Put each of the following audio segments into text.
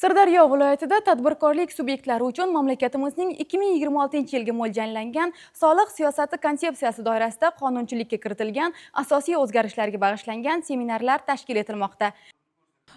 Sirdaryo viloyatida tadbirkorlik subyektlari uchun mamlakatimizning 2026-yilga mo'ljallangan soliq siyosati konsepsiyasi doirasida qonunchilikka kiritilgan asosiy o'zgarishlarga bag'ishlangan seminarlar tashkil etilmoqda.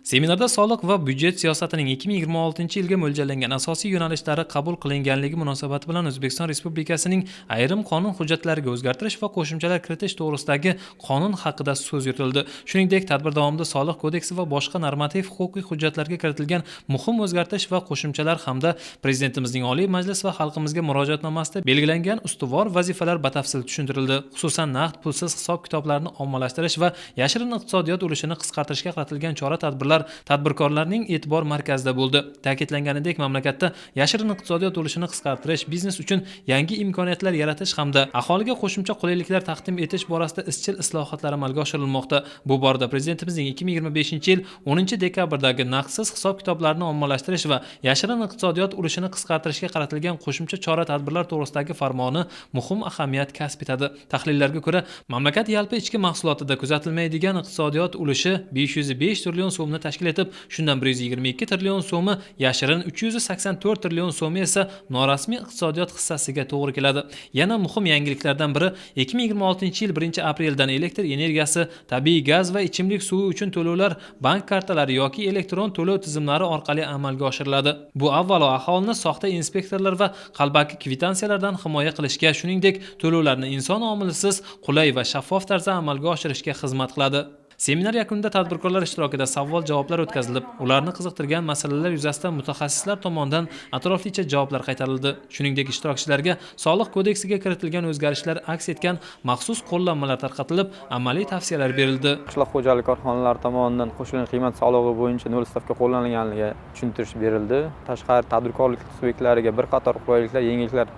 Seminarda soliq va byudjet siyosatining 2026-yilga mo'ljallangan asosiy yo'nalishlari qabul qilinganligi munosabati bilan O'zbekiston Respublikasining ayrim qonun hujjatlariga o'zgartirish va qo'shimchalar kiritish to'g'risidagi qonun haqida so'z yuritildi. Shuningdek, tadbir davomida Soliq kodeksi va boshqa normativ huquqiy hujjatlarga kiritilgan muhim o'zgartirish va qo'shimchalar hamda Prezidentimizning Oliy Majlis va xalqimizga murojaatnomasida belgilangan ustuvor vazifalar batafsil tushuntirildi. Xususan, naqd pulsiz hisob-kitoblarni ommalashtirish va yashirin iqtisodiyot ulushini qisqartirishga qaratilgan chora-tadbirlar tadbirkorlarning e'tibor markazida bo'ldi. Ta'kidlanganidek, mamlakatda yashirin iqtisodiyot ulushini qisqartirish, biznes uchun yangi imkoniyatlar yaratish hamda aholiga qo'shimcha qulayliklar taqdim etish borasida izchil islohotlar amalga oshirilmoqda. Bu borada Prezidentimizning 2025-yil 10-dekabrdagi naqdsiz hisob-kitoblarni ommalashtirish va yashirin iqtisodiyot ulushini qisqartirishga qaratilgan qo'shimcha chora-tadbirlar to'g'risidagi farmoni muhim ahamiyat kasb etadi. Tahlillarga ko'ra, mamlakat yalpi ichki mahsulotida kuzatilmaydigan iqtisodiyot ulushi 505 trillion so'mni tashkil etib, shundan 122 trillion so'mi yashirin, 384 trillion so'mi esa norasmiy iqtisodiyot hissasiga to'g'ri keladi. Yana muhim yangiliklardan biri 2026-yil 1-apreldan elektr energiyasi, tabiiy gaz va ichimlik suvi uchun to'lovlar bank kartalari yoki elektron to'lov tizimlari orqali amalga oshiriladi. Bu avvalo aholini soxta inspektorlar va qalbaki kvitansiyalardan himoya qilishga, shuningdek, to'lovlarni inson omilisiz, qulay va shaffof tarzda amalga oshirishga xizmat qiladi. Seminar yakunida tadbirkorlar ishtirokida savol-javoblar o'tkazilib, ularni qiziqtirgan masalalar yuzasidan mutaxassislar tomonidan atroflicha javoblar qaytarildi. Shuningdek, ishtirokchilarga Soliq kodeksiga kiritilgan o'zgarishlar aks etgan maxsus qo'llanmalar tarqatilib, amaliy tavsiyalar berildi. Qishloq xo'jalik korxonalari tomonidan qo'shilgan qiymat solig'i bo'yicha nol stavka qo'llanilganligiga tushuntirish berildi. Tashqari tadbirkorlik subyektlariga bir qator qulayliklar, yengilliklar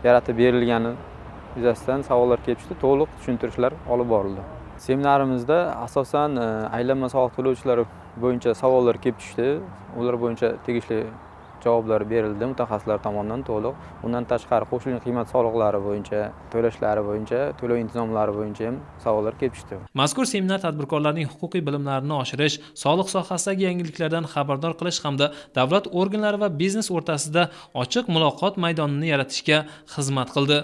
yaratib berilgani yuzasidan savollar kelib tushdi, to'liq tushuntirishlar olib borildi. Seminarimizda asosan aylanma soliq to'lovchilar bo'yicha savollar kelib tushdi. Ular bo'yicha tegishli javoblar berildi mutaxassislar tomonidan to'liq. Undan tashqari qo'shilgan qiymat soliqlari bo'yicha, to'lashlari bo'yicha, to'lov intizomlari bo'yicha ham savollar kelib tushdi. Mazkur seminar tadbirkorlarning huquqiy bilimlarini oshirish, soliq sohasidagi yangiliklardan xabardor qilish hamda davlat organlari va biznes o'rtasida ochiq muloqot maydonini yaratishga xizmat qildi.